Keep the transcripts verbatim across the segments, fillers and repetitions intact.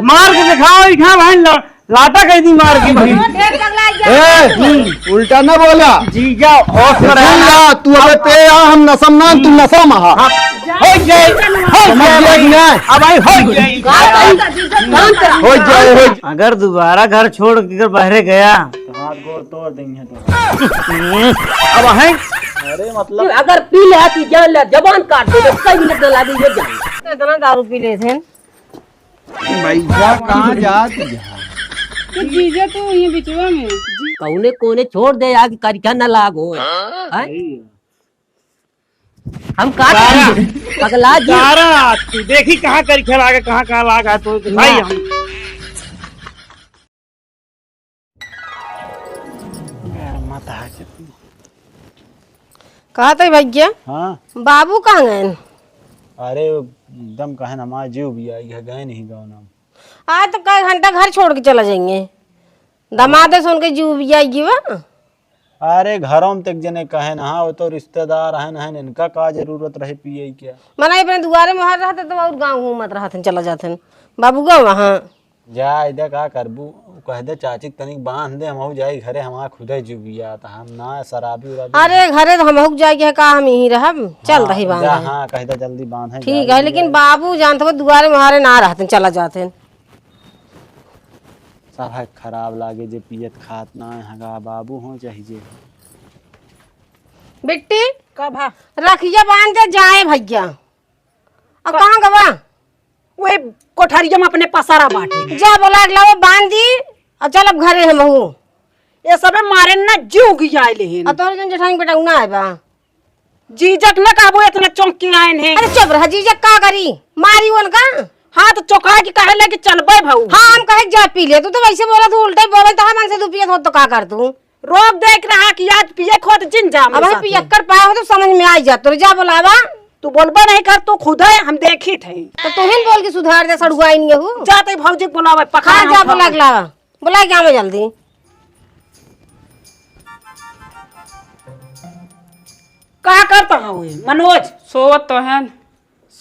मार के दिखाओ, इठा भाई ला-, लाटा कह दी मार के भाई। ए, उल्टा ना बोला। जीजा, होश में सुन रहना। ला, तू अबे ते आ, हम नशा में ना, तू नशा में हा। हाँ, हो जाए, हो समझ जाए गया कि भाई। नहीं? अब भाई हो जाए। हो जाए, हो जाए। अगर दोबारा घर छोड़ के अगर बहरे गया, तो हाथ गोड़ तोड़ देंगे तो। अब है। अरे मतलब अगर पी ले तो जान ले, जबान काट दे, तो कई मिनट ना लागे, ये जान। इतना दारू पी ले थे। भैया कहाँ जात यहाँ? तो जीजा तो ये बिचवा में। कौने कोने छोड़ दे, आज करिखा न लागो। हैं? हम का सारा। पगला जी। सारा तू देखी कहाँ करिखा लागे, कहाँ, कहाँ लागा तो भाई ना। हम। यार, माता है कितनी। कहत है भैया, हाँ। बाबू कहाँ गए? अरे, एकदम कहे ना, हमार जीव भी आई है, गए नहीं गाँव नाम। आज तो कई घंटा घर छोड़ के चला जाएंगे। दमादे से उनके जीव भी आई बा। अरे, घरों में तक जने कहे ना, हाँ, वो तो रिश्तेदार हैं, हैं, इनका का जरूरत रहे पिए क्या? मना अपने दुआरे में हर रहते तो और गाँव घूमत रहते, चला जाते। बाबू का वहाँ। जा, इधर का करबू? उ कह दे चाची के तनिक बांध दे, हमहू जाई घरे, हमार खुदे जुबिया, त हम ना शराबी उराबी। अरे, घरे तो हमहू जाए के है, का हम यहीं रहब? चल हाँ, रही बांध जा, है। हाँ, कह दे जल्दी बांध है, ठीक जाई है, लेकिन जाई। बाबू जानत हो दुआरे मुहारे ना रहते, चला जाते। सब है खराब लागे जे पियत खात ना है, हगा बाबू हो चाहे जे। बिट्टी, का भा? रखिया बांध दे जाए भैया। अब का-, कहाँ गवा? वही कोठरिया में अपने पसारा बाटे। जा बोला के लाओ, बांध दी, और चल अब घरे हमहू। ये सबे मारे न जीव घियाए लेहिन। और तोरे जन जेठानी बेटा उना है बा। जीजक न कहबो इतना चौंक के आए हैं। अरे चुप रह, जीजक का करी? मारी उनका। हाँ तो चौंका के कहे ले कि चलबे भाऊ। हाँ हम कहे जा पी ले, तू तो वैसे बोला, तू उल्टे बोले तो हम मन से तू पियत हो तो का कर तू? रोक देख रहा कि आज पिए खोत जिन जाम अब साथे। पियक्कड़ पाए हो तो समझ में आई जात, तो जा बोलावा। तू बोलबे नहीं कर, तू खुद है, हम देखी थे। तो तू ही बोल के सुधार दे, सड़ुआइन यहू। जा ते भौजी के बोलावे, पकड़ हाँ, हम जा खाओ। बोला के लावा, बोला के आवे जल्दी। का करता हूँ मनोज? सोवत तो है।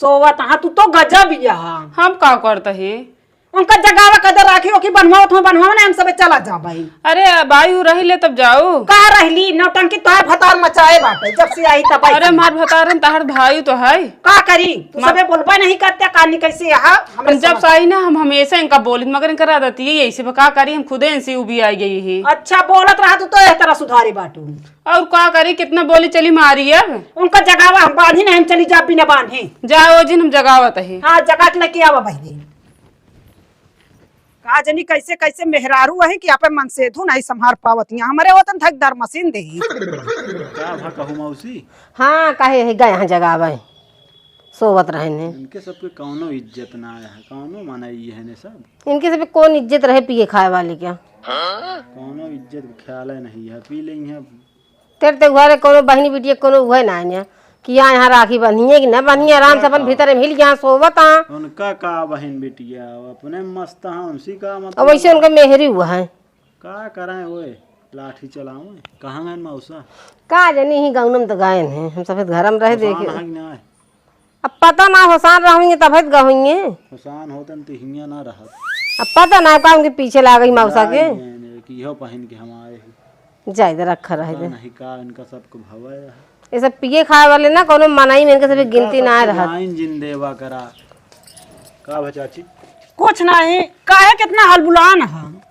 सोवत, हाँ, तू तो गजब ही है। हम का करत ही? उनका जगावा कदर राखी, ओकी बनवावत हो, बनवावा ना, हम सबे चला जा भाई। अरे, बाई उ रही ले तब जाऊ। का रहली, नौटंकी तोहार भतार मचाए बाटे, जब से आई तब आई। अरे, हमार भतार हम तहार भाई तो है। का करी, तू मा- सबे बोलबे नहीं करते, कानी कैसे यहाँ, हमरे हम जब समझ से आई ना, हम हमेशा इनका बोलित, मगर इनका आदत ये, यही से का करी, हम खुदे इनसे उबी आई गई ही। अच्छा, बोलत रहा तू तो एह तरह सुधारी बाटू। और का करी, कितना बोली चली मारी अब। उनका जगावा, हम बांधी नहीं, हम चली जा बिना बांधे। जाओ जिन, हम जगावत ही। हाँ, जगा के लेके आवा बहिनी। का जनी कैसे कैसे मेहरारू है कि आपे मनसेधू नहीं संभार पावत हियां। हमरे होतन धक दर मशीन देही। का भा कहू मौसी? हाँ, काहे है गए यहाँ जगावे? सोवत रहने। इनके सबके कौनो इज्जत ना है, कौनो माने ये है ने सब। इनके सबके कौन इज्जत रहे पिए खाए वाले क्या? कौनो इज्जत के ख्याल है नहीं है, पी लेंगे। तेरे ते घरे कोनो बहिनी बिटिया कोनो उहे ना आने कि या यहाँ राखी बंधिए कि ना बंधिए, आराम से अपन भीतर में हिल के यहाँ सोवत आ। उनका का बहिन बिटिया, वो अपने मस्त हाँ, उनसे का मतलब? अब वैसे उनका मेहरी हुआ है। का कराए ओए, लाठी चलावे, कहाँ गए मौसा? का जानी ही गौनम तो गायन है, हम सफेद घर में रह देखे। है कि ना? अब पता ना होसान रहुइये तब है गहुइये। होसान होतन तो हियाँ ना रहत। अब पता ना का उनके पीछे लाग गई मौसा के। जाए गए ने कि इहो पहिन के हम आए ही। जाए दे रखा रहे पता दे। नहीं का इनका सबको भवा है। ये सब पिए खाए वाले ना कोनो मनाई में इनके सब इनका गिनती ना सबको रहत। जाइन जिन देवा करा। का भा चाची? कुछ नहीं, काहे कितना हलबुलान है?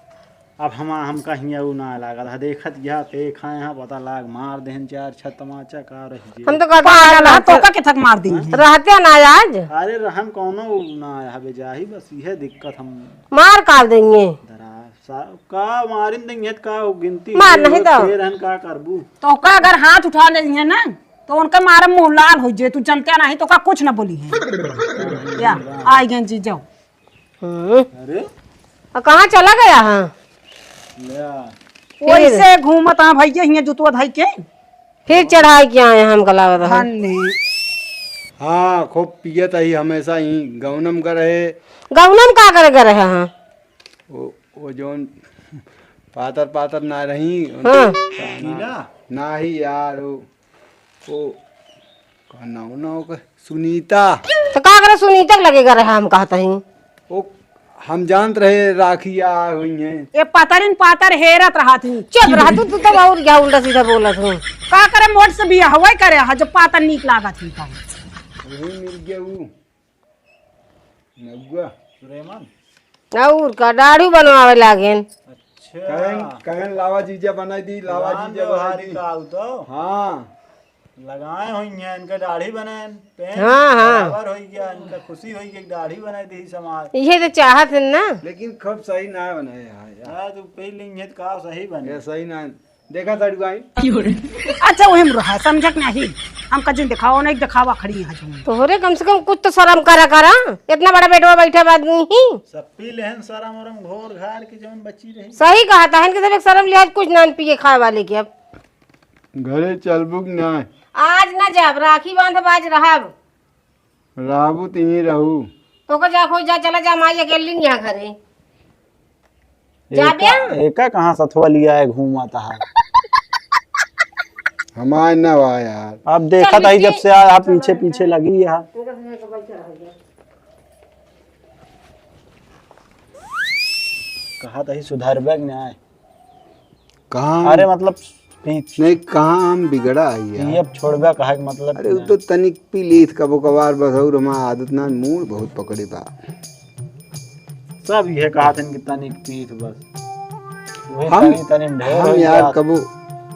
अब हम, हम कहिया उ ना लागल है, देखत गया ते खाए हाँ, पता लाग मार देहन चार छत तमाचा का रही जे। हम तो कहते पागल हैं, है, तोका के थक मार दी है। रहते ना आज। अरे रहम कौनो ना हवे जाही, बस यह दिक्कत हम मार काल देंगे। दरा सा-, का मारिन देंगे का उ गिनती मार है, नहीं वो तो। तेरहन का करबू? तोका अगर हाथ उठा ले है ना, तो उनका मारे मुंह लाल हो जे, तू जनते नहीं, तोका कुछ ना बोली है। या, आई गए जी, जाओ। हम्म। अरे? आ, कहाँ चला गया है? या। वैसे घूमत हाँ भैया, हियाँ जुतवा धाई के। फिर चढ़ाई के आए हैं, हमका लागत है। धन्य। हाँ, खूब पियत ही हमेशा ही गौनम का रहे। गौनम का करे करे है? हाँ। वो, वो जौन पातर पातर ना रही, हाँ। ना, ना ही यार, वो ओ, का नाव ना ओकर? सुनीता। तो का करे सुनीता के लगे करे हम कहत हई? ओ, हम जानत रहे राखी आ हुई हैं। ए पातरिन पातर हेरत रहत ही। चुप रह तू, तू तो और क्या उल्टा सीधा बोलत हो। का करे, मोट से बियाह हवाई करे हा, जब पातर नीक लागत ही तो। वही मिल गया वो नगुआ। सुलेमान। और का दाढ़ी बनवावे लागेन। अच्छा। कहन, कहन लावा जीजा बनाई दी, लावा जीजा बनाई दी। का हो तो? हाँ। लगाए होइहैं, इनका दाढ़ी बनाएन, पेंट हाँ, हाँ। बराबर होइ गया, इनका खुशी होइ गई, दाढ़ी बनाई दी समाज। इहे तो चाहत है ना। लेकिन खूब सही ना बनाए हैं यार। हाँ, तू पहले इहे तो का सही बने। ये सही ना, देखा था डुआई। अच्छा, वही हम रहा, समझक नहीं। हमका जिन दिखावा नहीं, दिखावा खड़ी है जो। तोहरे कम से कम कुछ तो शर्म करा करा, इतना बड़ा बेटवा बैठा बा आदमी ही। सब पी लेहन शर्म उरम घोर घार के जौन बची रही। सही कहा था, इनके सब एक शर्म लिहाज कुछ ना पिए खाए वाले के अब। घरे चलबू कि नाय? आज ना जाब, राखी बांधब, आज रहब। रहबू त यहीं रहू। तोका जा, खोज जा, चला जा, माई अकेली नहीं है घरे। जा एका, बे। एका कहाँ सथवा लिया है, घूमत है। हमार ना बा यार। अब देखा चल, था ही जब से आया, पीछे पीछे लगी है। कहा था ही सुधरबे कि नाय। कहाँ? अरे मतलब पीछ- नहीं, कहाँ हम बिगड़ा है यार? ये अब छोड़बे कहा के मतलब अरे, कि वो ना। तो तनिक पी लीत कबो कबार बस, और हमार आदत ना, मूड बहुत पकड़े बा। सब ये कहा था कि तनिक पीत बस। वही हम, तनी, तनी में ढेर हम हो यार गया। कबो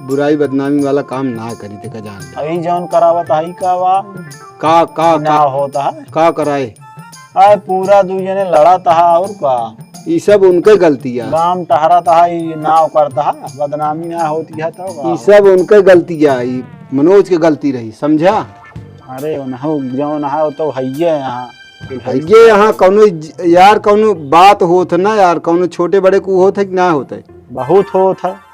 बुराई बदनामी वाला काम ना करी, देखा जान ले। अभी जौन करावत है, ई का बा? का, का, ना का, होता है। का कराए? आए पूरा दू जने लड़त हा और का? ई सब उनके गलती है। गांव टहरत हा, ई नाव करत हा, बदनामी ना होती है तो का? ई सब उनके गलती है, ई मनोज के गलती रही, समझा? अरे उन्हों जौन हा, वो तो हइये यहाँ। हइये यहाँ कौनो ज-, यार कौनो बात होत ना यार, कौनो छोटे बड़े को होत है कि ना होत है? बहुत होत है।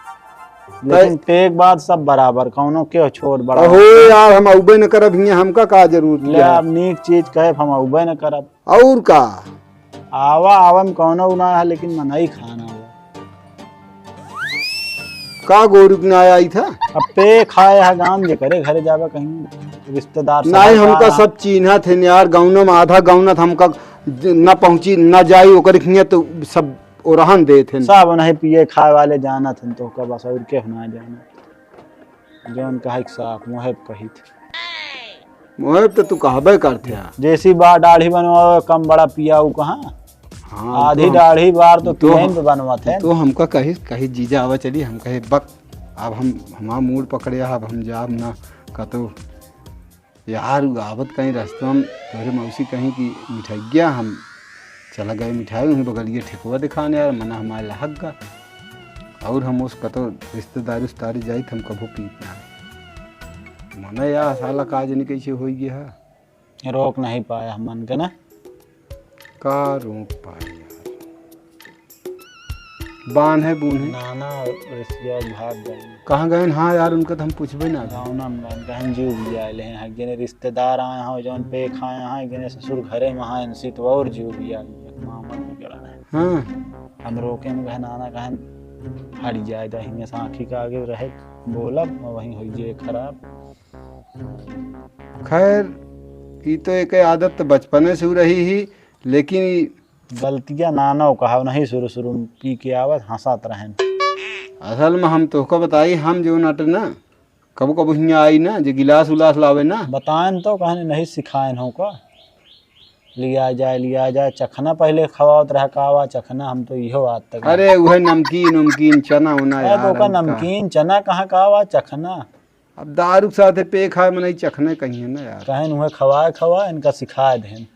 लेकिन ते एक बात सब बराबर, कौनो के छोट बड़ा। अहो यार, हम अउबे न करब हियाँ, हमका का जरूरत ले, है? अब नीक चीज कहे, हम अउबे न करब। और का? आवा, आवा में कौनो ना है, लेकिन मनई खाना हो। का गोरू के ना आई था? अब पे खाए है गाम जे करे, घरे जावे कहीं रिश्तेदार सब नहीं, का। हमका सब चीन्हा थे यार, गौना में आधा गौना था, हमका ज-, ना पहुँची, ना जाई, ओकर हियाँ तो सब ओरहन देत हन। सब नहीं पिए खाए वाले जानत हन तोहका बस, और केहू ना जानत। जौन कहे के साफ, मोहे पे कहित। मोहे पे तो तू कहबे करत है। जैसी बा दाढ़ी बनवावे, कम बड़ा पिया उ कहाँ? हाँ, आधी तो हम, दाढ़ी बार तो तो पियन हम, पे बनवत है। तो हमका कही, कही जीजा आवा चली, हम कहे बक, अब हम, हमार मूड पकड़े, अब हम जाब ना कतो। यार, उ आवत कहीं रस्तवा में तोहरे मौसी कहीं कि मिठाइया हम चला गए मिठाई, वहीं बगलिए ठेकवा दिखाने यार, मना हमारे लहक गा। और हम उस कतो रिश्तेदारी उस्तारी जाइत हम कभू पीत ना। मना यार, साला का जनी कैसे होई गया है। रोक नहीं पाया हम मन के ना। का रोक पाए यार? बान्हे बून्हे। नाना रिसिया भाग गए। कहाँ गए? हाँ यार, उनका तो हम पूछबे ना। गाँव ना हम गए, कहें जीव भी आए ले हैं, हगने रिश्तेदार आए हैं, जौन पे खाए हैं, हगने ससुर घरे में हैं, इनसे तो और जीव भी आए, मामा भी गड़ा है। हाँ। हम रोके में कहे, नाना कहें, हट जाए, तो हिंगे से आँखी के आगे रहे, बोलब, वहीं होई जे खराब। खैर, ई तो एक आदत तो बचपने से रही ही, लेकिन ई गलतिया नानो कहा नहीं, शुरू शुरू में पी के आवत, हँसत रहन। असल में हम तोहका बताई, हम जो नट ना, कबो कबो हियाँ आई ना, जे गिलास उलास लावे ना। बताएन तो कहने नहीं सिखाएन हो का? लिया जाए, लिया जाए, चखना पहले खवावत रहा, का वा चखना, हम तो इहो आज तक अरे, उहे नमकीन, उमकीन, चना उना अरे, यार, तो का और का? नमकीन, चना कहाँ का वा चखना? अब दारू के साथे पे खाए मनई चखने कहिए ना यार। कहेन उहे खवाए खवाए, इनका सिखाए देन।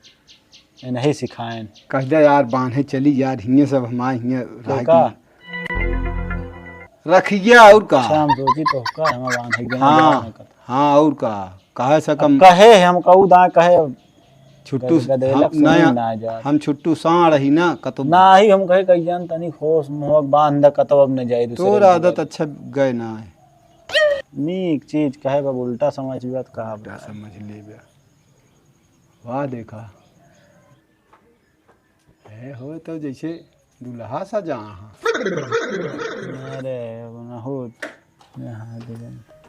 ये नहीं सिखाएन। कह दे यार, बान्हे चली यार, हिये सब हमारे हिये तो रह का? गई। रखिया और का? अच्छा, हम सोची तो का, हम बान्हे गए हाँ, ना कत। हाँ, और का? कहे से अब कम कहे, हम कहू दा कहे, छुट्टू गदे-, गदेलक हम, सुनी नहीं, ना जा। हम छुट्टू साँड़ ही ना, कतो ना ही हम कहे, कहियान तनी होश मोहक बांध, कतो अब न जाए दूसरे तोर के आदत बगल। अच्छा गए ना है। नीक चीज कहे, बब उल्टा समझ बात कहा उल्टा बा। समझ ले बा। वाह, देखा। ए, हो तो जैसे दुल्हा सजा हा। अरे, अब ना हो। यहाँ दे।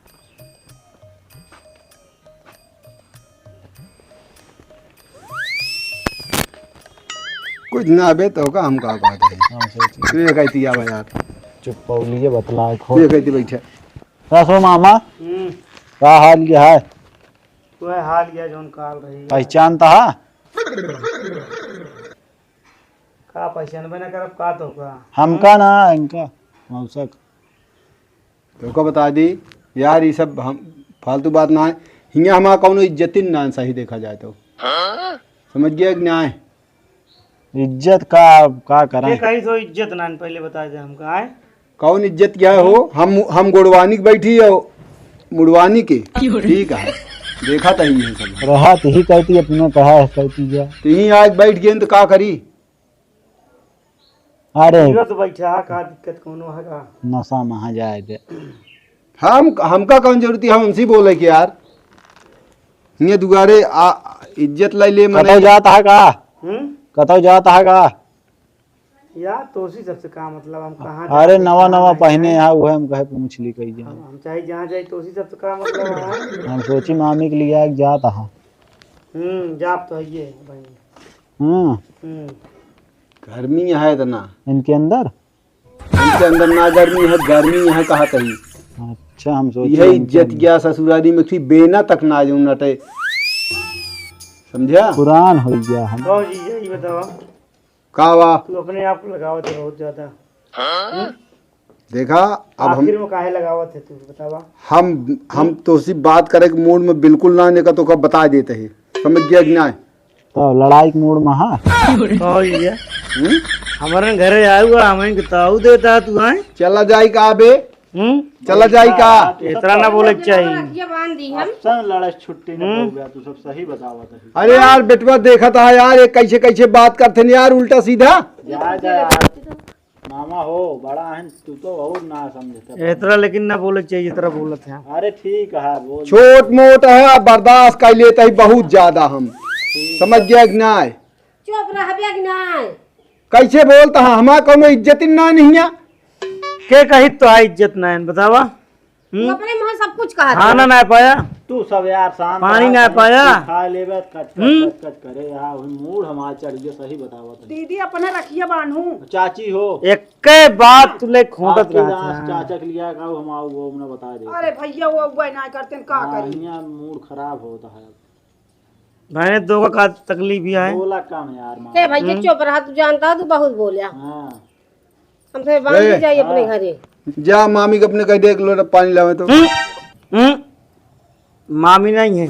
कुछ ना बे, तो का हम का कहत है? हाँ, सही चीज। तू ये कहती आवा यार। चुप पौलिए बतला खो। तू ये कहती बैठे। का सो मामा? हम्म। का हाल क्या है? वह हाल क्या जौन काल रही है। पहचानता है? का पहचानबे ना करब का तो का? हमका ना, इनका मौसक। तोका बता दी यार, ई सब हम फालतू बात ना है। हियाँ हमार कौनो इज्जतिन ना है, सही देखा जाए तो। समझ गया कि ना है? इज्जत का, का करें? ये कहीं सो इज्जत ना है, पहले बता दे हमका, आए? कौन इज्जत क्या है हो? हम, हम गोड़वानी के बैठी हो, मुड़वानी के। ठीक है, देखा तो ही है सब। रहा तो ही कहती, अपने कहा है कहती क्या? तो ही आज बैठ गए तो का करी? अरे। इहो तो बैठा है, का दिक्कत कौनो है का? नशा महा जाए दे। हम, हमका कौन जरूरत है, हम उनसे बोले कि यार, ये दुआरे आ, इज्जत लाई ले मने। कतौ जात है का? हम्म? कतौ जात है का? यार, तोसी सबसे का मतलब, हम कहाँ अरे, जाते, नवा, कहाँ नवा नहीं पहने जाए। हैं, वह हम कहे पूछ ली कही जाए। हम, हम चाहे जहाँ जाए, तोसी सबसे का मतलब है? हम सोची मामी के लिए आके जात है। हम्म, जाप तो है ये भाई। हम्म। हम्म। गर्मी है इतना। इनके अंदर? इनके अंदर ना गर्मी है, गर्मी है कहा तही। अच्छा, हम सोचे यह इनके इज्जत अंदर। गया ससुरारी में कि बेना तक ना जाऊं नटे। समझा? पुरान हो गया हम। कहो जी, यही बताओ। का बा? तू अपने आप को लगावत है बहुत ज्यादा। देखा, अब हम आखिर में काहे लगावत है तू, बतावा? हम, हम तोसी बात करे के मूड में बिल्कुल ना, नहीं का तो का बता देते हैं, समझ गया कि ना? तो लड़ाई के मूड में हा? कहो ये। हम्म? हमारे घरे आए हुआ, हमें बताऊ देता तू, आए? चला जाई का बे? हम्म? चला जाई का? इतना ना बोले के चाहिए। रखिए बांध दी हम। असन लड़ाई छुट्टी न हम्म। हो गया, तू सब सही बतावत है। अरे यार, बेटवा देखत है यार, ये कैसे, कैसे बात करते हैं यार, उल्टा सीधा। जा, जा यार। मामा हो, बड़ा है, तू तो और ना समझता। इतना लेकिन ना बोले के चाहिए, इतना बोलत है। अरे ठीक है, बोल। छोट मोट है, बर्दाश्त कर लेते ही बहुत ज्यादा हम। ठीक। समझ गया कि ना? चुप रहबे कि ना? कैसे बोलता है? हमार कौनो इज्जत ही ना नहीं है। के कही तो है इज्जत ना है, बतावा? तू हम्म? अपने मुँह सब कुछ कहा खाना था। ना पाया? तू सब यार शांत पानी रहा, ना कहीं पाया? तू खा लेबे, कच, कच, हम्म? कच, कच करे, यहाँ वही मूड हमार चढ़ गया, सही बतावत है। दीदी अपने रखिए बान्हू। चाची हो। एक के बात तू ले खोटत आपके रहत गाँव है। चाचा के लिया का हम आओ, वो हमने बता दे। अरे भैया, वो अगुवाई ना करते हैं, का हाँ, करी? हियाँ मूड खराब होता है। भाई, तो का तकलीफ ही है। बोला कम यार, माँ। ए भाई, ये हम्म। चुप रहा, तू जानता, तू बहुत बोलिया। हाँ। हमसे बांध ए, के जाइए अपने हाँ। घरे। जा मामी के अपने कह दे, एक लोटा पानी लावे तो। हम्म, हम्म। मामी नहीं है,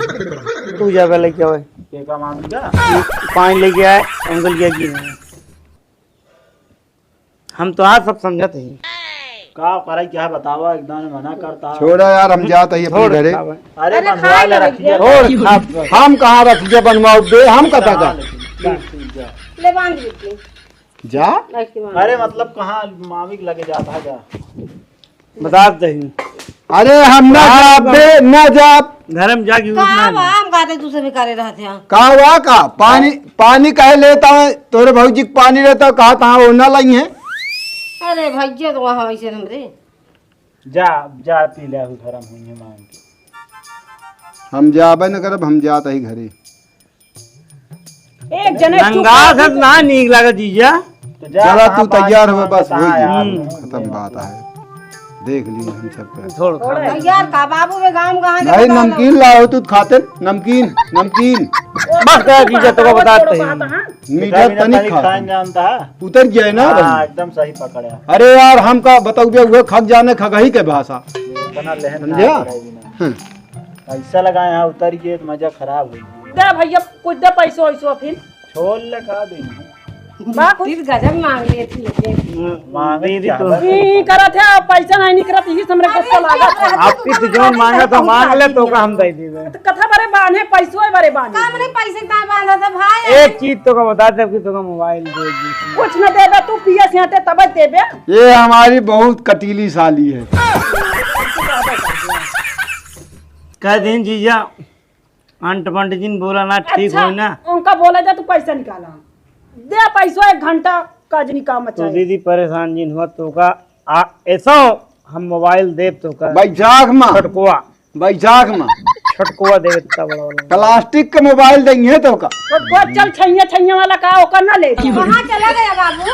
तू जावे लेके आवे। के का मामी का? पानी लेके आए, अंकल के जी। हम तो आज सब समझत ही। का करे, क्या बतावा, एकदम मना करता। छोड़ा यार, हम जात ही अपने छोड़ घरे। खावे। अरे, अरे, बंधवा खाए ले ले रखिए। भैया। छोड़, खा। हम कहाँ रखिए बनवाओ बे, हम कता का? हाँ, लेकिन, ठीक, ठीक, जा। ले बांध दीजिए। जा। रख के बांध अरे, दीजिए। मतलब, कहाँ मामी के लगे जाता है, जा। बता दे। अरे हम ना हाँ, जाब बे, ना जाब। घर में जाके यूज ना का ले। बा, हम कहते दूसरे भी करे रहते हैं। का हुआ का? पानी, पानी काहे लेता है? तोरे भौजी के पानी लेता है, कहा तहाँ वो ना लाई है। अरे भैया तो वहाँ वैसे हमरे। जा, जा पी ले, अभी घर में हुई है मांग के। हम जाबे न करब, हम जात ही घरे। एक जने चुप नंगा रह से गई। ना नीक लागत जीजा। तो जा, चला, कहाँ तू पानी तैयार हो, मांगता बस, हो है गया। यार? हम्म। खत्म बात है, देख ली हम सब पे। छोड़, छोड़। यार, का बाबू के गाँव कहाँ भाई, जाता है? नमकीन लाओ तू खाते, नमकीन, नमकीन। बस कर जीजा, तो को बता दे। मीठा तनिक खाते। खान जानता है। उतर गया है ना हाँ, भाई? एकदम सही पकड़े। अरे यार, हम का बताऊ बे, वो खग जाने खगही के भाषा। इतना लेहन समझा? ना करे भी ना। हम्म। पैसा लगाए हैं, उतर गए तो मजा खराब हो गई। दे भैया, कुछ दे पैसो वैसो फिर। छोड़ ले, का दे? बा, कुछ फिर गजब मांग लिए थी। मांगे दीदी क्या तो बा? ई करत है, पैसा नहीं निकलत, यही से हमरे गुस्सा लागत है। आप किस जो मांगा तो मांग ले, तो का हम दे दीबे। तो कथा बरे बांधे, पैसो है बरे बांधे। का हमरे पैसे का बांधा था भाई? एक चीज तो का बता दे कि तो का मोबाइल दे दी। कुछ न देबे, तू पिए से हटे तब देबे। ये हमारी बहुत कटीली साली है। कह दिन जीजा, अंट बंट जिन बोला ना, ठीक अच्छा, हो ना। उनका बोला जा, तू पैसा निकाला, दे पैसो, एक घंटा का जनी काम तो अच्छा है। दीदी परेशान जिन हुआ, तो का आ, ऐसा हम मोबाइल देब तो का। बैसाख में। छोटकुआ। बैसाख में। फटकुआ देवे इतना बड़ा वाला। प्लास्टिक का मोबाइल देंगे तो का? फटकुआ चल छैया छैया वाला का ओकर ना ले। कहाँ चला गया बाबू?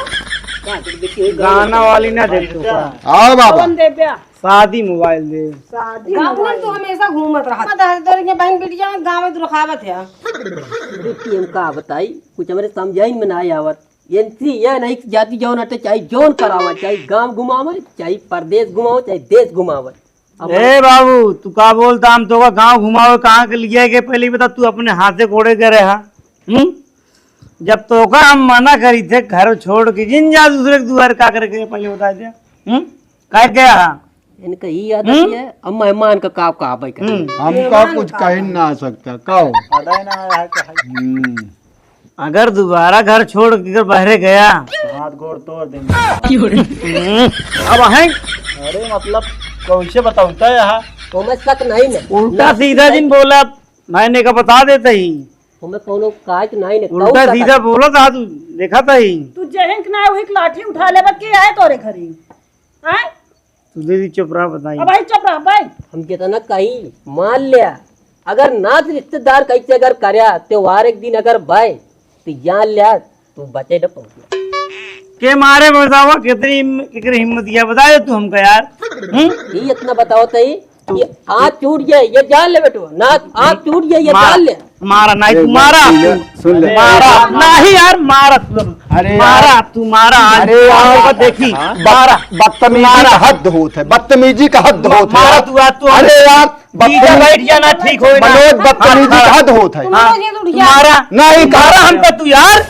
गाना वाली ना दे तू का? आओ बाबा। कौन दे ब्या? शादी मोबाइल दे। शादी बाबू ने मोबाइल। तू हमेशा घूमत रहा। मत हर दर के बहन बिटिया गाँव में दुर्खावत है। बेटी हम का बताई, कुछ हमरे समझाइन में ना आवत। एनसी ये नहीं जाति जौन अटे, चाहे जौन करावा, चाहे गांव घुमावे, चाहे परदेस घुमावे, चाहे देश घुमावे। अब ए बाबू, तू का बोलता? हम तो का गांव घुमावे कहाँ के लिए के? पहले ही बता, तू अपने हाथे कोड़े करे हा? हम्म? जब तो का हम मना करी थे घर छोड़ के जिन जा दूसरे के दुआर का करे के, पहले बता दे। हम्म? काहे गया हा? इनका ई आदत हम्म? है, अब मेहमान का का का भाई करे। हम्म। हमका मेहमान कुछ का कही ना सकता, का हो? पता ही ना है कि है। हम्म। अगर दोबारा घर छोड़ के अगर बहरे गया, हाथ गोड़ तोड़ देंगे। हम्म, अब है। अरे मतलब, कैसे बताऊँ तो यहाँ? तो मैं शक नहीं ना। उल्टा सीधा जिन बोला, मैंने का बता देता ही। तो मैं कौनो काज नहीं ना, उल्टा सीधा बोला था तू, देखा था ही। तू जहिंक ना हुई लाठी उठा लेबा के आए तोरे घरे। आए? तू दीदी चुप रहा, बताई। अब भाई चुप रहा भाई। हम कितना कही, मान लिया, अगर नात रिश्तेदार कैसे अगर करया, त्योहार एक दिन अगर भय, तो जान लिया, तू बचे न पहुंचे। के मारे बतावा, कितनी हिम्म-, केकरे हिम्मत किया, बता दे तू हमका यार। हम्म? ये इतना बताओ तई, ये हाथ टूट जाए, ये जान ले बेटो, ना हाथ टूट जाए, ये मार, जान ले। मारा, नहीं तू एक बार मारा। सुन ले, सुन ले। मारा, नहीं यार, मारा तू। अरे मारा, यार। तू मारा, आज अरे तू यार। आगे देखी, हाँ? मारा। बदतमीजी मारा। का हद होत है, बदतमीजी का हद होत है मारा यार। तू, आज तू अरे यार, पीछे बदतमीजी, बैठ जा ना, ठीक होई ना। मनोज, बदतमीजी हाँ, का हद होत है। हाँ। तू मारा। नहीं, मारा हमका तू यार।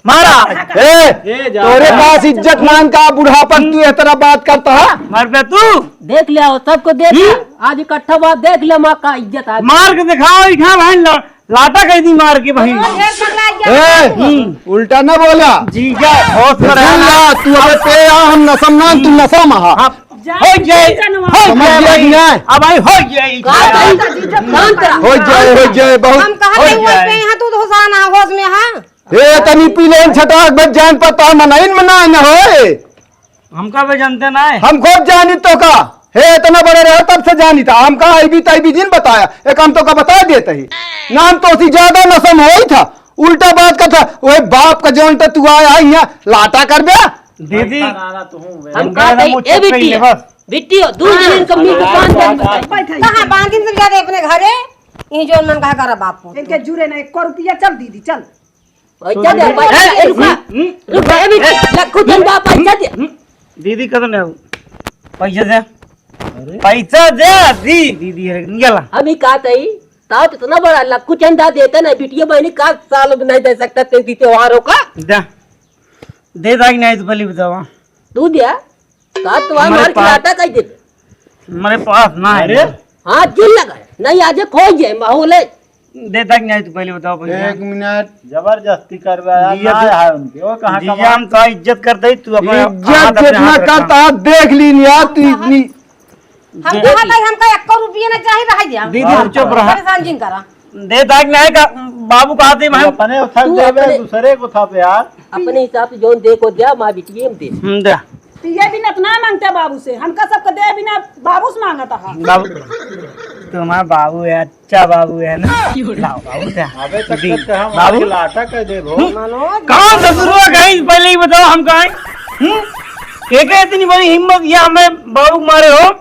मारा। ए, ए, जा। तोरे पास इज्जत मान का बुढ़ापन तू ये तरह बात करता है? मर बे तू। देख लिया हो, सबको देख लिया। हम्म? आज इकट्ठा बात देख लिया, माँ का इज्जत आज। मार के दिखाओ, इठा बहन ला-, लाटा कह दी मार के बहन। ढेर पगला गया। ए, हम्म। उल्टा ना बोला। जीजा, होश में सुन रहना। ला, तू अबे पे आ, हम नशम ना, तू नशा में हा। हाँ। हो जाए, हो समझ जाए गया कि भाई। नहीं? अब भाई हो जाए। का भाई? शांत रहा। हो जाए, हो जाए, बहुत हम कहा हो नहीं हुआ जाए। पे यहाँ तू तो होश आना, होश में हा। हे, तनी पी लेन छटाक, बस जान पता मनइन में ना, ना होए। हमका भी जानते ना है। हम खूब जानी तो का? हे, इतना बड़े रहे तब से जानी था। हमका आईबी ताईबी जिन बताया। एक हम तो का बता देते ही। नाम तो उसी ज्यादा नशम होई था। उल्टा बात का था। ओए बाप का जौन तो तू आया है यहाँ लाटा कर दे। दीदी। हम हम कहते कहना हैं, मुझसे ए बिट्टी, पहले बस। बिट्टी हो, दू दिन का मुंह दुकान बंद। कहाँ बांधिन से ज्यादा अपने घरे? ई जौन मन कहा करा बाप को। इनके जुरे ना, एको रुपया, चल दीदी, चल। ओए, चल दे, पैसा दे, ए, रुका, हम्म, रुका, ए, भी, लखू चंद बा, पैसा दे। हम्म, दीदी, कदम ले आओ। पैसा दे। अरे। पैसा दे, दी, दीदी, अरे, निकला। हम ही कहा था ही, ताऊ तो इतना बड़ा लखू चंदा देता ना, बिटिया बहनी का साल नहीं दे सकता, तेरी त्योहारों का। दे। दे दाई नहीं तो पहले बतावा। तू दिया? का तो हमारे हमारे पास खिलाता कह दे। हमारे पास ना है। अरे? हाँ, दिल लगा है। नहीं, आज खोज है, माहौल है। दे तक नहीं, तू पहले बताओ पैसा। एक मिनट। जबरदस्ती करवा यार, जिया ना तू, है उनके। वो कहाँ जिया कमा- हम तो इज्जत करते ही, तू अपना इज्जत हाथ अपने जितना हाथ रखा। करता है, देख ली यार, तू इतनी हम दे कहा दी। था, हमका एको रुपया ना चाही, रह जा। दीदी, हम चुप रहा। परेशान जिन करा। दे दाग नहीं का, बाबू कहा थे, तू हम अपने उठा तू देवे, अपने दूसरे को था पे यार। अपने हिसाब से जौन दे को दिया, माँ बिटिया हम दे। हम्म, दे। तो ये दिन इतना मांगते बाबू से, हमका सबको दे बिना बाबू से मांगता है। बाबू, तुम्हारा बाबू है, अच्छा बाबू है ना? लाओ बाबू, दे। अबे तक दी। तक हम बाबू। आके लाटा कर दे भो। हम्म, मनोज। कौन ससुरवा कहीं पहले ही बताओ हम कहाँ हैं? हम्म? एक इतनी बड़ी हिम्मत, ये हमें बाबू मारे हो?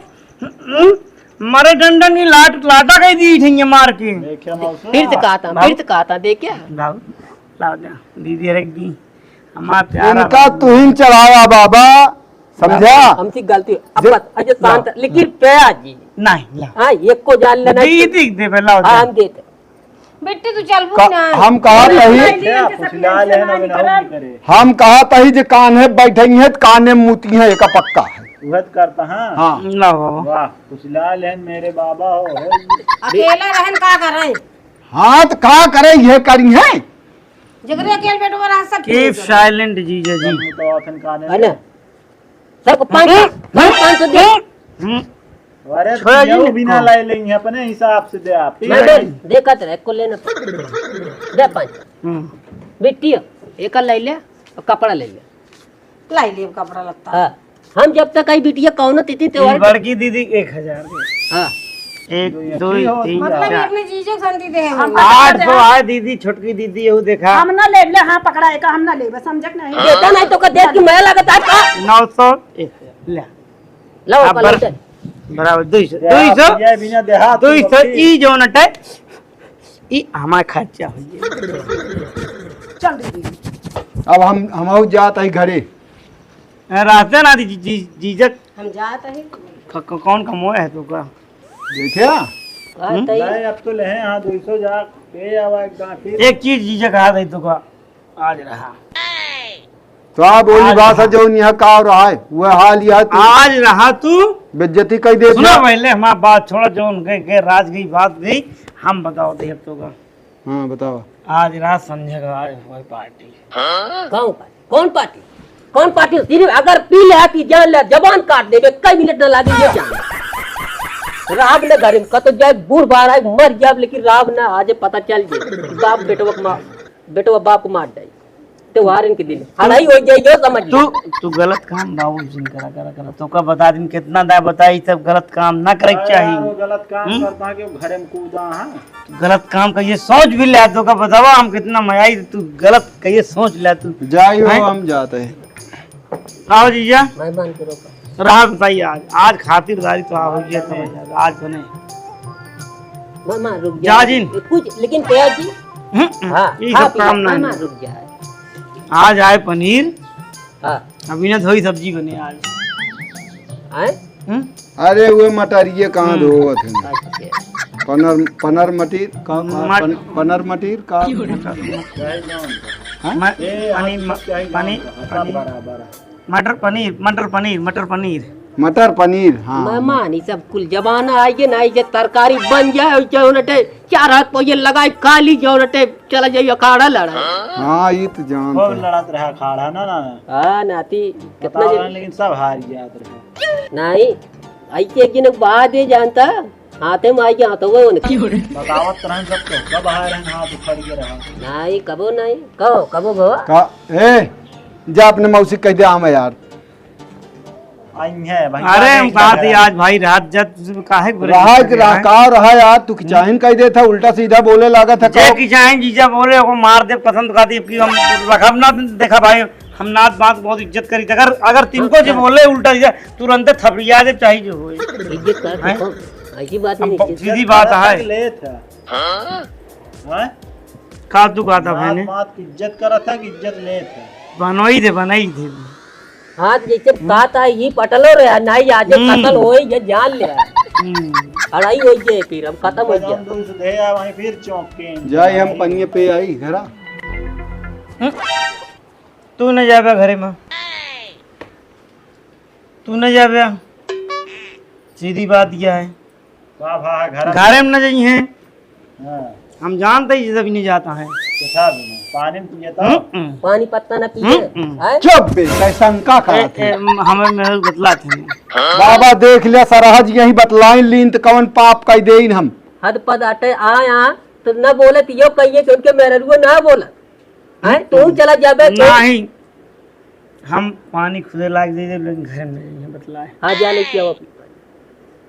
हम्म? मारे डंडन की लाट, लाटा कह दी ठेंगे मार के। देखे मौसम। फिर से कहा था, बाबू। फिर से कहा था, देख क्या? लाओ, लाओ जा, दीदी रख दी। हमारा प्यारा इनका बाबू। तुहिन चढ़ावा बाबा, समझा? हमसे गलती, अब जे- बस, अच्छा शांत, ला। लेकिन प्यार जी। नहीं, ला। हाँ, एक को जान लेना दीदी चाहिए। दे, लाओ हाँ, जा। हम देते। बेटी, तू चलबू का, कि ना? हम कहा अरे, नहीं। नहीं, नहीं, क्या इनके कुछ सब लाल है ना, इनके बिना सब नहीं करे। हम कहा तही जे कान्हे बैठे हैं, कान्हे मुती हैं, एका पक्का है। उहद करता, हाँ। हाँ। ना हो। वाह, कुछ लाल है मेरे बाबा हो, हो। अकेला रहन का करे? हाँ, तो का करे, ये करी है। जगरे अकेल बेटवा रहा, सब keep चीज करे। Silent जीजा जी। हम तो अथन कान्हे है ना? सबको पाँच सौ, पाँच सौ, पाँच सौ दे। हम्म। अरे, छोड़ा जी, पियऊ बिना लाए लेंगे, अपने हिसाब से दे आप। मैं दे, देखत रहे, को लेना पड़। दे पाँच। हम्म। बिट्टी हो, एक लाई ले, और कपड़ा ले ले। लाई ले कपड़ा लत्ता। हाँ, हम जब तक आई बिटिया कौनो तिथि ई त्योहार बड़की दीदी एक हजार दे। हाँ। एक, दो, तीन, मतलब कि चार। अपने जीजो के संती दे हैं। हम आठ सौ है दीदी, छोटकी दीदी, यहू देखा। हम ना लेब ले, हाँ, पकड़ा है का, हम ना लेब, समझक नहीं। देता नहीं तो का देख के मया लागत है का? नौ सौ, एक, ले। लो, अब बर-, बराबर, दुई सौ, दुई सौ, बिना देहा, दुई सौ, ई जौन अटे, ई हमार खर्चा हो जाए। चल दीदी। अब हम, हम जात है घरे। ए, रहते ना दी, जी, जी, जीजक। हम जात है। क-, क-, कौन कमोए है तो का? देखिया? हम्म? नहीं, अब तो ले हैं, हाँ, दुई सौ जा, पे आवा एक गांठी। एक चीज जीजक हाथ है तो का, आज रहा। तो आप बोली आज भाषा रहा। जो यहाँ का रहा है, वह हाल यह तू आज रहा तू। बेइज्जती कई दे सुना दिया। पहले हमार बात छोड़ा, जो उनके के राज की बात गई, हम बताओ दे अब तो का। हाँ, बताओ। आज रात संध्या का आए हुए पार्टी। कौन पार्टी? कौन पार्टी? कौन पार्टी? सिर्फ अगर पी ले, पी जान ले, जबान काट देबे, कई मिनट ना लागे, ये जान। राब ने घर में कतो जाए, बूढ़ बार आए, मर जाब, लेकिन राब ना आज पता चल जाए। बाप बेटवा को मार, बेटवा बाप को मार जाए। त्योहार इनके दिन। हड़ाई हो जाए, यो समझ ले। तू, तू गलत काम बाबू जिन करा, करा, करा। तो का बता दिन कितना दाय बताई, सब गलत काम ना करे के चाही। वो गलत काम हम्म? करता है कि घरे में कूदा है। गलत काम का ये सोच भी ले, तो का बतावा, हम कितना मयाई, तू गलत का ये सोच ले तू। जाई हो, हैं? हम जाते हैं। आओ जीजा। मेहमान के रोका। रहा बताइए आज, आज खातिरदारी तो आ हो गया, समझ आ, आज बने। मामा, रुक जा। जा जिन। कुछ, लेकिन भैया जी। हम्म, हाँ, ये खा सब पी काम ले, ना मामा, है। रुक जा। आज आए पनीर। हाँ। अभी ना थोड़ी सब्जी बने आज। आए? हम्म? अरे, वो मटरिये कहाँ हम्म। धोवत है? अच्छा। पनर, पनर मटीर का, मट- पन-, पनर मटीर का? हाँ? म-, ए, पनीर, आज म-, क्या ही पनीर, गाँव का? पनीर। बड़ा, बड़ा। मटर पनीर, मटर पनीर, मटर पनीर। मटर पनीर, हाँ। मेहमान, ई सब कुल जमाना आइगे ना, ई जे तरकारी बन जाए, और जो नटे चार हाथ पहिले लगाई, काली जो नटे चला जाई अखाड़ा लड़ा। हाँ, ई तो जानत खूब है। लड़त रहा अखाड़ा ना, ना। हाँ, नाती, कितना बताओ दिन ना, लेकिन सब हार जात रहे। नहीं, आई के एक दिन बाद ये जानता, हाथे में आई के हाथों में उनके। बतावत रहन सब तो, कब हार रहन, हाथ उखड़ के रहा। नहीं, कबो नहीं, कहो, कबो भवा। का, ए, जा अपने मौसी कह दे, आम यार। आई है भाई, अरे, हम कहा थी आज भाई रात जब काहे के बोले रहा है कि रहा, का रहा यार, तू किचाइन कह देता, उल्टा सीधा बोले लागत है, जे कहो। किचाइन जीजा बोले, ओको मार दे, पसंद का दी कि हम रखब ना, देखा भाई, हम नात बात बहुत इज्जत करी, अगर, अगर तिनको जे बोले उल्टा सीधा, तुरंत थपड़िया दे, चाहे जो होए। इज्जत का हैं? तो कौन? ऐसी बात हम नहीं, ब-, इज्जत सीधी बात है। लेत है। हाँ? का तू कहता नात भाई ने? बात की इज्जत करत है कि इज्जत लेत है? बनवाई दे, बनाई दे। हाथ जैसे काता ही पटलो रहे, नाई आज हम्म। कतल होई, ये जान ले। हम्म। लड़ाई होई जे फिर, हम खत्म हो जाए। दो से दे आ, वहीं फिर चौंक के जाए, हम पनिये पे आई घरा। हम्म। तू न जाबे घरे में, तू न जाबे। सीधी बात यह है। का भा, घर घरे में न जाई हैं। हाँ। हम जानते ही जब नहीं जाता है। कैसा भी नहीं, पानी में पिए तो? हम्म, हम्म। पानी पत्ता ना पिए। हम्म, हम्म। हैं? चुप बे, शंका ए, करत है। ए, हमें मेरे बतला थे। बाबा देख लिया, सरहज यही बतलाई लीन त कवन पाप कई देइन हम। हद पद अटे आया, तो न बोलत यो कहिए कि उनके मेहररुओ ना बोलत। हैं? तू चला जाबे तो? नहीं, हम पानी खुदे लाग दे दे, लेकिन घरे में नहीं है, बतला है। हाँ, जा लेके आओ अपनी पानी।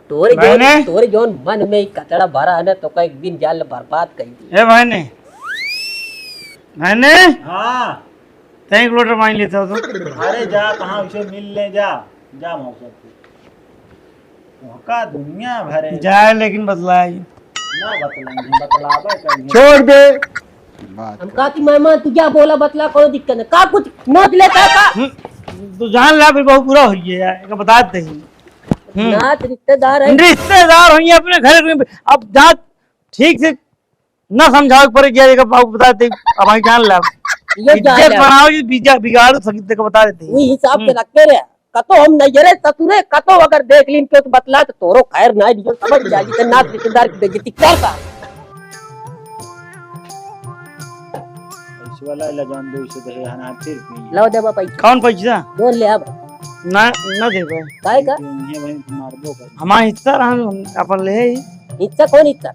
तोरे बहने? जौन, तोरे जौन मन में ई कचड़ा भरा है ना, तो का एक दिन जाल बर्बाद कर दी। ए बहने, बहने? हाँ। तैं एक लोटा पानी लेता हो तो? अरे जा, कहाँ उसे मिल ले, जा, जा मौसम से। वहका दुनिया भरे। जाए लेकिन बतलाए। ना बतलाएंगे, बतलावे करेंगे। छोड़ दे। बात हम कर। कहती मेहमान, तू क्या बोला, बतला, कोनो दिक्कत नहीं। का कुछ नोच लेता का? हम्म, तू जान ला, फिर बहुत बुरा हो गया यार, एक बता देते हैं। हम्म। नात रिश्तेदार है। रिश्तेदार होइए अपने घर में, अब जात ठीक से ना समझावे के पड़े, क्या देखा, बाबू बता दे, अब आई जान ला। ये जान इज्जत ला। बनाओ, ये बीजा बिगाड़ सकी, देखो बता देते हैं। वही हिसाब से हम्म। रख के रे, कतो हम नहीं रे ससुरे, कतो अगर देख लीन के तो बतला तो तोरो खैर नहीं दियो, समझ जा, जितना नात रिश्तेदार की बेइज्जती करता। पैसे वाला इला जान दो, इसे दे, हना फिर पी। लाओ देबा पैसा। कौन पैसा? जोन ले अब। ना, ना देबे। काहे का? ये वहीं मारबो कर। हमारा हिस्सा रहा, हम अपन ले ही। हिस्सा कौन हिस्सा?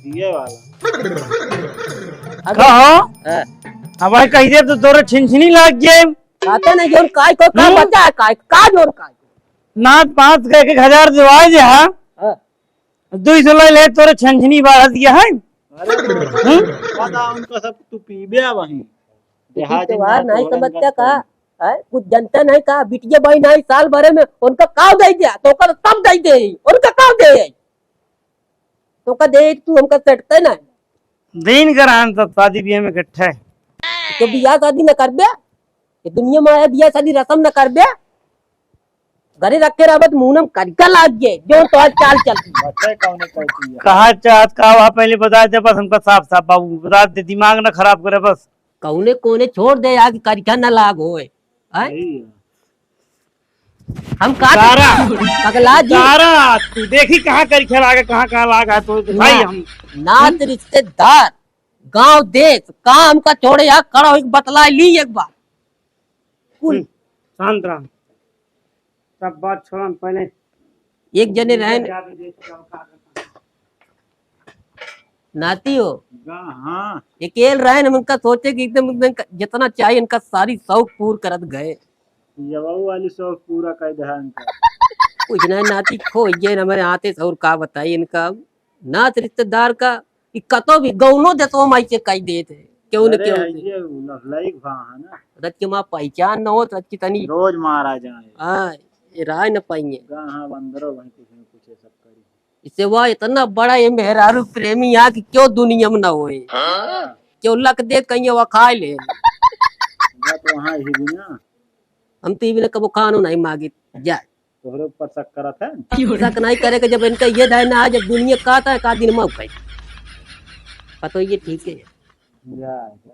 ये वाला। अबे कहो? हाँ। अब भाई कह दे तो तोरे छिनछिनी लाग जाए। कहते नहीं, जोन काय को का हम्म? बचा है, काय, का जोन काय? नात पाँच के एक एक हजार दिवाए दे, हाँ? हाँ। दुई सौ ले ले, तोरे छनछनी बाढ़ दिया है। अरे, हम्म? पता उनका सब तू पीबे वहीं। देहात त्योहार नहीं समझता का? हैं? कुछ जनता नहीं का? बिटिया भाई नहीं, साल भरे में उनका काव दे दिया, तो ओकर तब दे दे, उनका काव दे, तो का दे तू हमका सटते ना। दिन करान सब शादी बियाह में इकट्ठा है। तो बियाह शादी न करबे, ये दुनिया में आया, बियाह शादी रसम न करबे, घरे रख के रहबे तो मुंह में करिका लाग गए, जो तो आज चाल चलती। बच्चा कौन है, कौन सी है? कहा चाहत का हुआ, पहले बता दे बस, हमका साफ साफ बाबू बता दे, दिमाग ना खराब करे बस। कौने कोने छोड़ दे, आगे करिका ना लाग होए। हैं? सही है। हम का सारा, पगला जी। सारा, तू देखी कहाँ करिका लागे, कहाँ, कहाँ लाग है, तो भाई ना, हम नात रिश्तेदार, गांव देश, काम का छोड़े, यहाँ खड़ा होके बतला ली एक बार। कुल। हम्म, शांत रह। सब बात छोड़न, पहले एक जने रहन। नाती हो। हाँ। अकेल रहन, हम उनका सोचे कि एकदम, एकदम जितना चाहिए इनका सारी शौक पूर करत गए। ये बहू वाली शौक पूरा कर दे इनका। कुछ ना नाती खो ये न हमारे आते और का बताई इनका। नात रिश्तेदार का, ई कतो भी गौनो देशो में ऐसे कह देत है। क्यों न अरे, क्यों न? ये लफलाइक भा है ना। रच के माँ पहचान न होत, रच की तनी। रोज मारा जाए। हाँ, ये राय न पाइए। गा हाँ, बंदरो भाई कुछ न कुछ ये सब करी। इससे वह इतना बड़ा ये मेहरारू प्रेमी यहाँ की क्यों दुनिया में ना होए? हाँ। क्यों लक दे कहीं वो खा ले। बात वहाँ ही भी ना। हम तो ये भी ना कबो खानो नहीं मांगी। जा। तोहरे ऊपर शक करत है? शक नहीं करे के, जब इनका ये धाय ना, जब दुनिया का था, का दिन में उठाई। पतो ये ठीक है। जा, जा।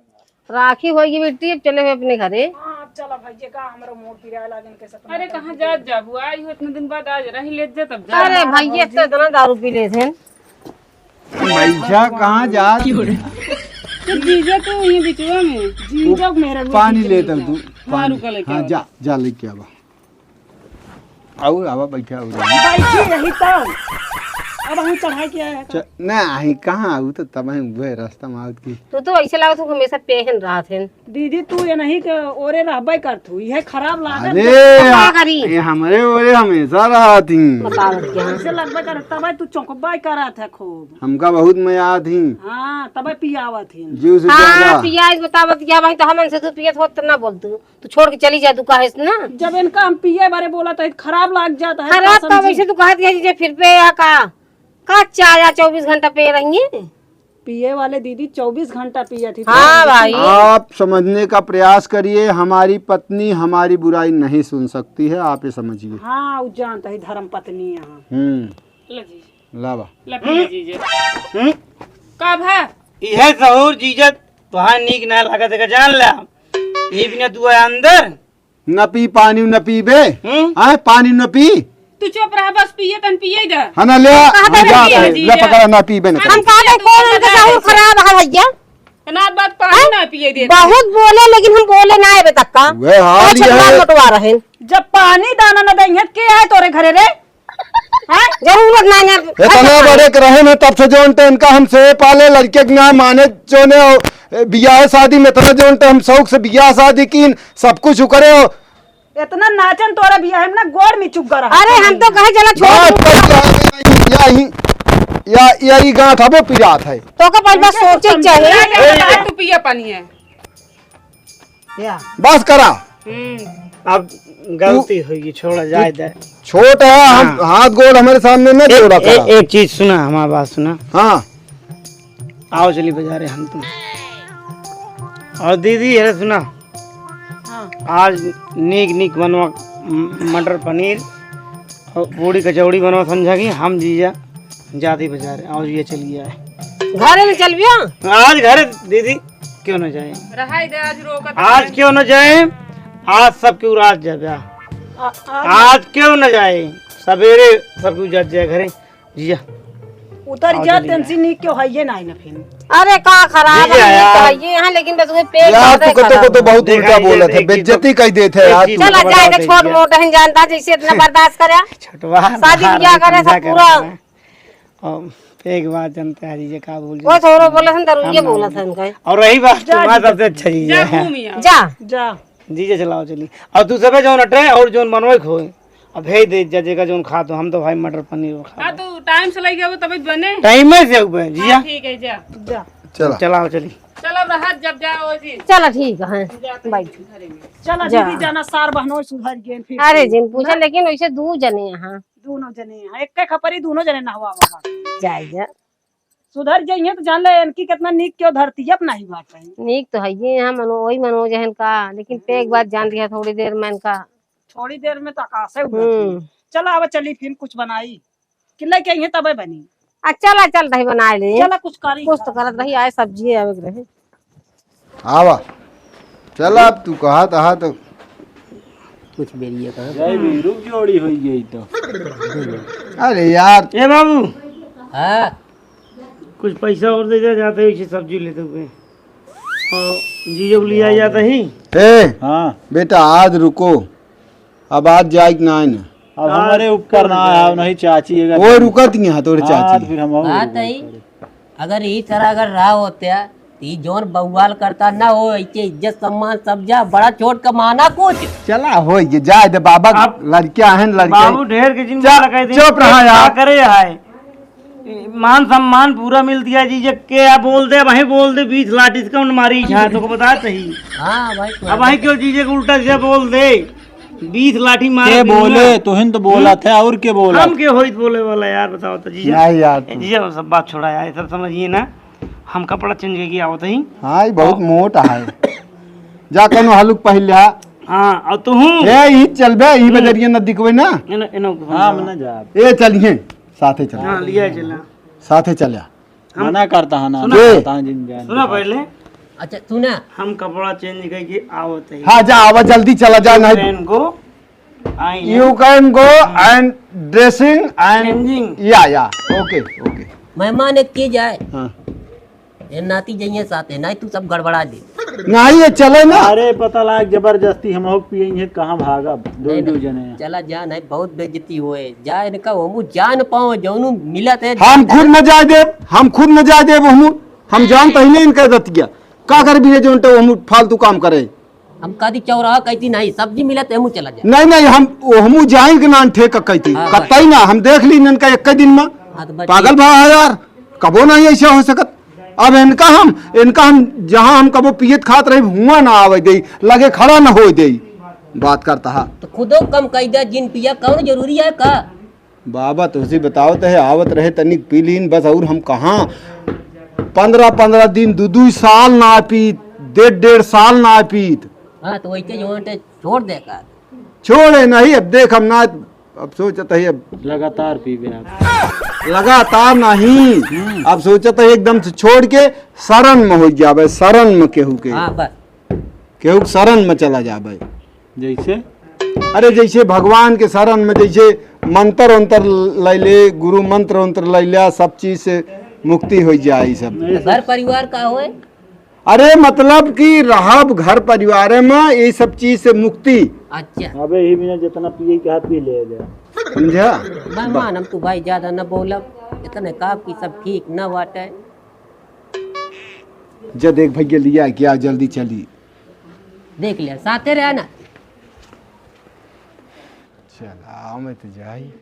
राखी होई बेटी, अब चले हुए अपने घरे। हाँ, अब चला भैया, का हमरो मोर पिराए लागे इनके साथ। अरे, कहाँ जात जाबू? आई हो इतने दिन बाद, आज रही ले जा, तब जा। अरे भैया, तो इतना दारू पी ले थे। भैया, कहाँ जात? तो जीजा तो यहीं बिचवा में। जीजा मेरा पानी ले तब तू। हाँ, पानी। रुका लेके हाँ, आओ। जा, जा लेके आवा। आऊ, आवा, बैठा, आऊ। बैठी रही तब। अब हम चढ़ाई के आए हैं। च-, ना, अहीं कहाँ आऊ, तो तब अहीं उहे रास्ता में आवत की। तू तो ऐसे लागत हो हमेशा पेहन रहत है। दीदी, तू ये नहीं के ओरे रहबे करत हू, यह खराब लागत अरे, है। का करी? ये हमरे ओरे हमेशा रहत ही। बतावत क्या? ऐसे लगबे कर, तब तू चौंकबे करत है खूब। हमका बहुत मजा आत ही। हाँ, तबे पियावत ही। जीव से हाँ, ज्यादा। पियाज बतावत क्या भाई, तो हमन से तू पियत होत तो ना बोलतू। तू छोड़ के चली जा, तू काहे से ना? जब इनका हम पिए बारे बोला तो खराब लाग जाता है, खराब कसम तो से। वैसे तू कहत है जे फिर पे या का? का चार या चौबीस घंटा पे रही? पिए वाले दीदी चौबीस घंटा पिए थी। हाँ भाई। आप समझने का प्रयास करिए, हमारी पत्नी हमारी बुराई नहीं सुन सकती है, आप ये समझिए। हाँ, वो जानता है धर्म पत्नी यहाँ। हम्म। लो जी। लावा। ला पी ले जीजे। हम्म? का भा? इहे सहूर जीजे तोहार नीक ना लागत है, जान ला। ई बिना दुआ अंदर। न पी पानी न पीबे। हम्म? हाँ, पानी न पी। तू चुप रह, बस पिए तन पिए दे। हाँ ना, ले आ, कहाँ हम तक जात पिए है, जी? ले पकड़ा, ना पीबे न हम करी। कहा थे, कौन उनका सहूर खराब है भैया? इतना बात पानी हैं? ना पिए दे। बहुत बोले, लेकिन हम बोले ना आवे तक का। वह हाल अरे, ये छठवार है। बंटवारा है। जब पानी दाना न देंगे, के आए तोरे घरे रे? हैं? जरूरत ना, ना। इतना बड़े के रहे न, तब से जोन टे इनका हम से पाले, लड़के के ना माने, जोने, ए, बियाह शादी में इतना जोन टे हम शौक से बियाह शादी कीन, सब कुछ करे हो। इतना नाचन तोरा बियाह में ना गोड़ में चुग रहा। अरे, हम तो कहे चला छोड़ बात दो। कर, या, या, या, या, या, ई गांठ अबे पिरात है। तो का पहले बात सोचे के चाहिए। ए, तू पिया पानी है। या। बस करा। हम्म। अब गलती तू होगी, छोड़ा जाए दे। छोट है, हम हाँ। हाथ गोड़ हमारे सामने न एक, जोड़ा एक, करा। एक चीज सुना, हमारी बात सुना। हाँ। आओ चली बाजारे हम तुम। और दीदी, ये सुना। हाँ। आज नीक नीक बनवा, म-, मटर पनीर और पूड़ी कचौड़ी बनवा, समझा कि हम जीजा जाती बाजारे। आओ जीजा, चलिए आए। घरे न चलबिया? आज घरे दीदी क्यों न जाए? रहाई दे, आज रोकत आज नहीं। क्यों न जाए? आज सब क्यों रात जाबे। आ, आ, आज क्यों न जाए? सवेरे सब क्यों जात जाए घरे। जीजा। उतर आओ जा, जल्दी। टेंशन नहीं क्यों है, ये नहीं ना फिर। अरे का खराब जीजा है, ये यार। तो है, ये यहाँ लेकिन बस वो पेट यार, दर्द तू है को तो, को तो खराब। बहुत देखा उल्टा ये बोलत है, देखिए, बेइज्जती तो कर देत है एक यार चीज तू। चला बताओ जाए, देखिए। छोट मोट है, जानता जैसे इतना बर्दाश्त करे। छोटवा शादी ब्याह करे, सब पूरा। और एक बात जानते हैं, ये का बोल वो थोड़ा बोला था, दारू ये बोला था इनका। और रही बात, जा, तुम्हारा जा। सबसे अच्छा चीज जा, है। घूम यहाँ। जा। जा। जीजा चलाओ चली। और तू सबे जौन अटे और जौन मनोए खोए, अब भेज दे, जा जेका जौन खात हो, हम तो भाई मटर पनीर और खा हाँ, ले। तू टाइम से लइके आवे तबे बने। टाइम से आवे, जिया। हाँ, ठीक है, जा। जा। चला। चला, चली। चलो, रहत जब जाओ जी। चला, ठीक है, जा तनी बैठ। घरे में। चला, जा। दीदी, जाना सार बहनों सुधर गए फिर। अरे, जिन पूछा, ना? लेकिन वैसे दू जने यहाँ। दोनों जने यहाँ, एक के खपरी दोनों जने नहवा वहाँ। जाए जा। सुधर जाइए तो जान ले, इनकी कितना नीक क्यों धरती है अपना ही बात है। नीक तो है ये यहाँ, मनो-, वही मनोज है इनका, लेकिन ते एक बात जान लिया, थोड़ी देर में इनका। थोड़ी देर में तो आकाशे उड़त हम्म। है। चला, अब चली फिर कुछ बनाई। कि लेके आई है तबे बनी। आ, चला, चल रही बनाए ले। चला, कुछ करी। कुछ तो करत रही, आए सब्जी आवे के रहे। आवा। चला, अब तू कहा तहा तो। कुछ बेरिया कहा। जय भी रुक जोड़ी होई गई तो। अरे यार। ए बाबू। हाँ। कुछ पैसा और दे जा, जाते ही सब्जी लेते हुए। और जीजो को लिया जाता ही। ए, हाँ। बेटा, आज रुको। अब आज जाए के ना है ना। अब हमारे ऊपर ना है, नहीं चाची, अगर वो रुकत ही हैं तोरे हाँ, चाची। तो फिर हम और बात रुकत है, करें। अगर ई तरह अगर रहा होत्या, तो ई जौन बउआल करता ना हो, इके इज्जत सम्मान सब जा, बड़ा छोट का माना कुछ। चला, हो ये, जाए दे बाबा, अब लड़कियां हैं, लड़के। बाबू ढेर के जिन चुप, बोला कह दे, चुप रहा का यार। करे है? मान सम्मान पूरा मिल दिया जीजे के, अब बोल दे, वहीं बोल दे, बीस लाठी से कौन मारी छा, तो को बता सही। हाँ भाई, अब वहीं क्यों जीजे को उल्टा सीधा बोल दे, बीस लाठी मार के दी बोले, ना। तुहिन तो बोला हम्म? था, और के बोला? हम के होइत बोले वाला यार, बताओ तो जीजा। नहीं यार, ए, तू जीजा, सब बात छोड़ा यार, ये सब समझिए ना, हम कपड़ा चेंज करके आवत ही। हाँ, ये बहुत हाँ। मोटा है। जा कनो हलुक पहिल लिया। हाँ, और तू हूँ। ए, ई चलबे, ई हम्म। बजरिया न दिखबे ना। इनो, इनो, हाँ, हम ना जा। ए, चलिए, साथे चलिए। हाँ, लिया चला। साथे चलिया। हम मना करता है ना, सुना, मना करता है जिन जान सुना के। पहले। अच्छा, सुना। हम कपड़ा चेंज करके आवत है। हाँ, जा, आवा, जल्दी चला जा, नहीं। Can go, I am You can go and dressing and changing। या, या, OK, OK। मेहमान एक चीज है। हाँ। ये नाती जइए साथे, नहीं तू सब गड़बड़ा दे। नहीं, ये चले ना। अरे, पता लाग जबरदस्ती हम लोग पियेंगे, कहाँ भागब? दो नहीं, दो नहीं, जने। चला जा, नहीं, बहुत बेइज्जती होए। जा, इनका हमू जान पाओ, जौनू मिलत है, हम जा, खुद जा। न जाए देब, हम खुद न जाए देब, हमू, हम जानते ही नहीं इनका दतिया। का कर भी है जो उनटे हमू फालतू काम करे। हम कदी चौराहा कहती नहीं, सब्जी मिलत है, हमू चला जा। नहीं, नहीं, हम, हमू जाइन के नान ठेका कहती। हाँ, कतई बस। ना, हम देख ली इनका एक दिन में। हाँ, तो बस पागल ठीक। भा है यार, कबो नहीं ऐसा हो सकत। अब इनका हम, इनका हम, जहाँ हम कबो पियत खात रही, हुआ ना आवे देई, लगे खड़ा ना होए देई। बात करता हा। तो खुदो कम कह दे, जिन पिया कौन जरूरी है का? बाबा, तुझसे बताओ तो है, आवत रहे तनिक पी लीन बस, और हम कहाँ पन्द्रह पन्द्रह दिन, दू दू साल ना पीत, डेढ़ डेढ़ साल ना पीत। हाँ, तो वैसे जो है, छोड़ दे का। छोड़े नहीं, अब देख हम ना, अब सोचत है अब। लगातार पीबे आप। लगातार नहीं, हम्म। अब सोचत है एकदम से छोड़ के शरण में हो जावे, शरण में केहू के। हाँ, बस। केहू के शरण में चला जावे। जैसे? अरे, जैसे भगवान के शरण में, जैसे मंत्र उंत्र लैले, गुरु मंत्र उंत्र लैला, सब चीज से मुक्ति हो जाए, ई सब। नहीं, घर परिवार का होए? अरे, मतलब कि रहब घर परिवारे में, ये सब चीज से मुक्ति। अच्छा। अबे, यही बिना जितना पिए के हाथ पी ले जा। समझा? मेहमान, हम तू भाई ज्यादा न बोलब, इतने का कि सब ठीक न बाटे। जा देख भैया, लिया क्या, जल्दी चली। देख लिया, साथे रहे ना। चल, आओ, मैं तो जाई।